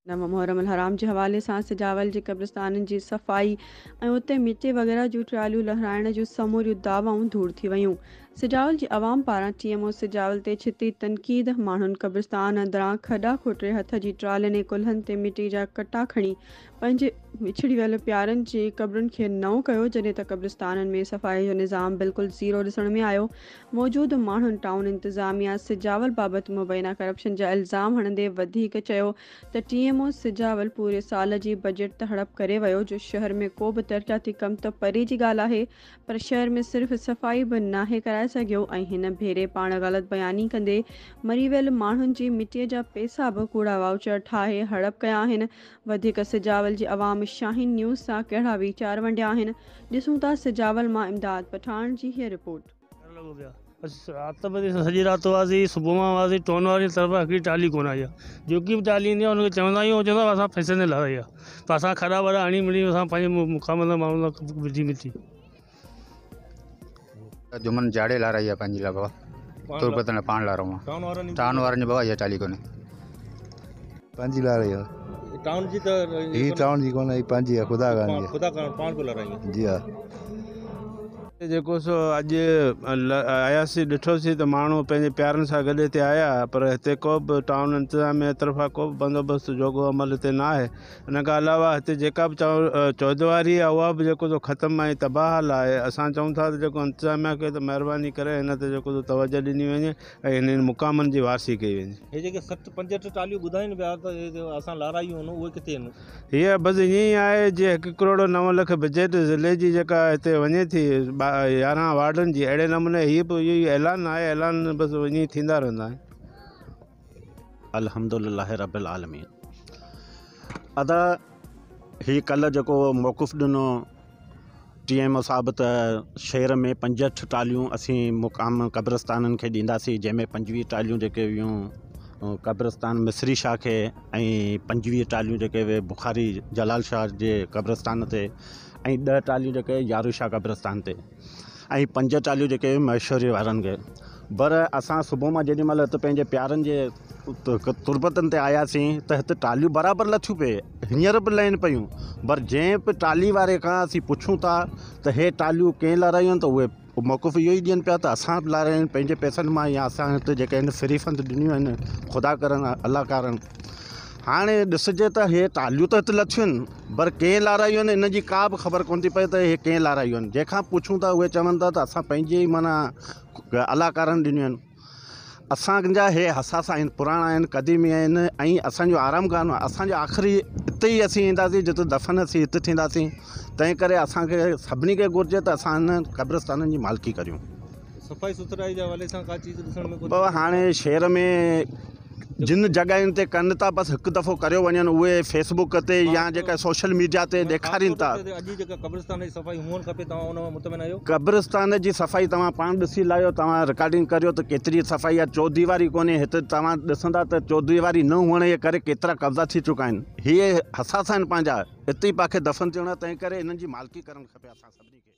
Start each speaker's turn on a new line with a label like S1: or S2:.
S1: نو محرم الحرام جي حوالي سان سجاول جي قبرستانن جي صفائي ۽ اتي مٽي وغيره جون ٽراليون لهرائڻ جون سموريون دعوائون ڌوڙ ٿي ويون. سجاول جي عوام پاران ٽي ايم او سجاول تي ڇتي تنقيد، ماڻهن قبرستان اندران کڏا کوٽي هٿ جي ٽرالين ۽ ڪلهن تي مٽي جا ڪٽا کڻي پنهنجي وڇڙي ويل پيارن جي قبرن کي نئون ڪيو، جڏهن ته قبرستانن ۾ صفائي جو نظام بلڪل زيرو ڏسڻ ۾ آيو، موجود ماڻهن ٽائون انتظاميا سجاول بابت مبينا ڪرپشن جا الزام هڻندي وڌيڪ چيو ته ٽي ايم او سجاول پوري سال جي بجيٽ ته هڙپ ڪري ويو جو شهر ۾ ڪو به ترقياتي ڪم ته پري جي ڳالهه آهي پر شهر ۾ صرف صفائي به ناهي ڪرائي سگهيو ۽ هن ڀيري پاڻ غلط بياني ڪندي مري ويل ماڻهن جي مٽي جا پئسا به ڪوڙا وائوچر ٺاهي هڙپ ڪيا آهن وڌيڪ سجاول جي عوام شاهين نيوز سان ڪهڙا ويچار ونڊيا آهن ڏسون ٿا سجاول مان امداد پٺاڻ جي هيء رپورٽ.
S2: ڪرڻ لڳو پيا رات به سڄي رات هئاسي صبح مان هئاسي ٽون واري طرف هڪڙي ٽالي ڪونه آئي آهي جيڪي به ٽالي ايندي آهي ان کي چوندا آهيون هو چوندو آهي اسان پئسن تي لارائي آهي پر اسان کڏا وڏا هڻي مڙئي اسان پنهنجي مقام تان ماڻهن سان وجهي مٽي.
S3: جمن جاڙي لارائي آهي پنهنجي لاء بابا تربت نه پاڻ لارو آهي ٽائون وارن جي بابا اها ٽالي ڪونهي.
S4: پنهنجي لارائي آهي.
S5: ٽائون جي ته
S4: هي ٽائون جي ڪونهي هي پنهنجي آهي خدا ڪارڻ جي
S5: خدا ڪارڻ پاڻ پيو لارائين.
S4: جي ها.
S6: جيڪو سو اڄ آياسين ڏٺوسين ته ماڻهو پنهنجي پيارن سان گڏ هتي آيا پر هتي ڪو به ٽائون انتظاميه طرفان ڪو به بندوبست جوڳو عمل هتي نه آهي ان کان علاوه هتي جيڪا به چوديواري آهي اها به جيڪو سو ختم ۽ تباهه حال آهي اسان چئون ٿا ته جيڪو انتظاميه کي ته مهرباني ڪري هن تي جيڪو سو توجه ڏني وڃي ۽ انهن مقامن جي وارثي ڪئي وڃي.
S5: هي جيڪي 60 65 ٽاليون ٻڌائين پيا ته اسان لارايون آهن اهي ڪٿي آهن؟
S6: هيء بس ائين ئي آهي جيئن هڪ ڪروڙ نو لک بجيٽ ضلعي جي جيڪا هتي وڃي ٿي 11 وارڊن جي اهڙي نموني هي به اهو ئي اعلان آهي اعلان بس ائين ئي ٿيندا رهندا آهن.
S7: الحمدلله رب العالمين ادا هي ڪلهه جيڪو موقف ڏنو ٽي ايم او صاحب ته شهر ۾ 65 ٽاليون اسين مقام قبرستانن کي ڏينداسين جنهن ۾ 25 ٽاليون جيڪي هيون قبرستان مصري شاهه کي ۽ 25 ٽاليون جيڪي اهي بخاري جلال شاهه جي قبرستان تي ۽ 10 ٽاليون جيڪي يارو شاهه قبرستان تي ۽ پنج ٽاليون جيڪي مهيشوري وارن کي پر اسان صبح مان جيڏي مهل هت پنهنجي پيارن جي تربتن تي آياسين ته هت ٽاليون برابر لٿيون پئي هينئر به لهن پيون پر جنهن به ٽالي واري کان اسين پڇون ٿا ته هي ٽاليون ڪنهن لارايون آهن ته اهي موقف اهو ئي ڏين پيا ته اسان به لارايون آهن پنهنجي پئسن مان يا اسان هت جيڪي آهن فري فند ڏنيون آهن خدا ڪرڻ الله ڪارڻ هاڻي ڏسجي ته هي ٽاليون ته هت لٿيون آهن پر ڪنهن لارايون آهن ان جي ڪا به خبر ڪونه ٿي پئي ته هي ڪنهن لارايون آهن جنهن کان پڇون ٿا اهي چون ٿا ته اسان پنهنجي ئي معنيٰ الله ڪارڻ ڏنيون آهن اسان جا هي حساس آهن پراڻا آهن قديمي آهن ۽ اسانجو آرام گاهه آهي اسانجو آخري اتي ئي اسين اينداسين جتي دفن اسين هتي ٿينداسين تنهن ڪري اسانکي سڀني کي گهرجي ته اسان هن قبرستانن جي مالڪي ڪريون.
S5: صفائي سٿرائي جي حوالي سان ڪا چيز ڏسڻ ۾ ڪونه
S7: بابا هاڻي شهر ۾ جن جڳهين تي ڪن ٿا بس هڪ دفعو ڪريو وڃن اهي فيس بڪ تي يا جيڪا سوشل ميڊيا تي ڏيکارين ٿا.
S5: اڄ جيڪا قبرستان جي صفائي هئڻ کپي توهان ان مان مطمئن آهيو؟
S7: قبرستان جي صفائي توهان پاڻ ڏسي لاهيو توهان رڪارڊنگ ڪريو ته ڪيتري صفائي آهي چوديواري ڪونهي هت توهان ڏسندا ته چوديواري نه هئڻ جي ڪري ڪيترا قبضا ٿي چڪا آهن هي حساس آهن پنهنجا هتي ئي پاکي دفن ٿيڻو آهي تنهن ڪري انهن جي مالڪي ڪرڻ کپي اسان سڀني کي.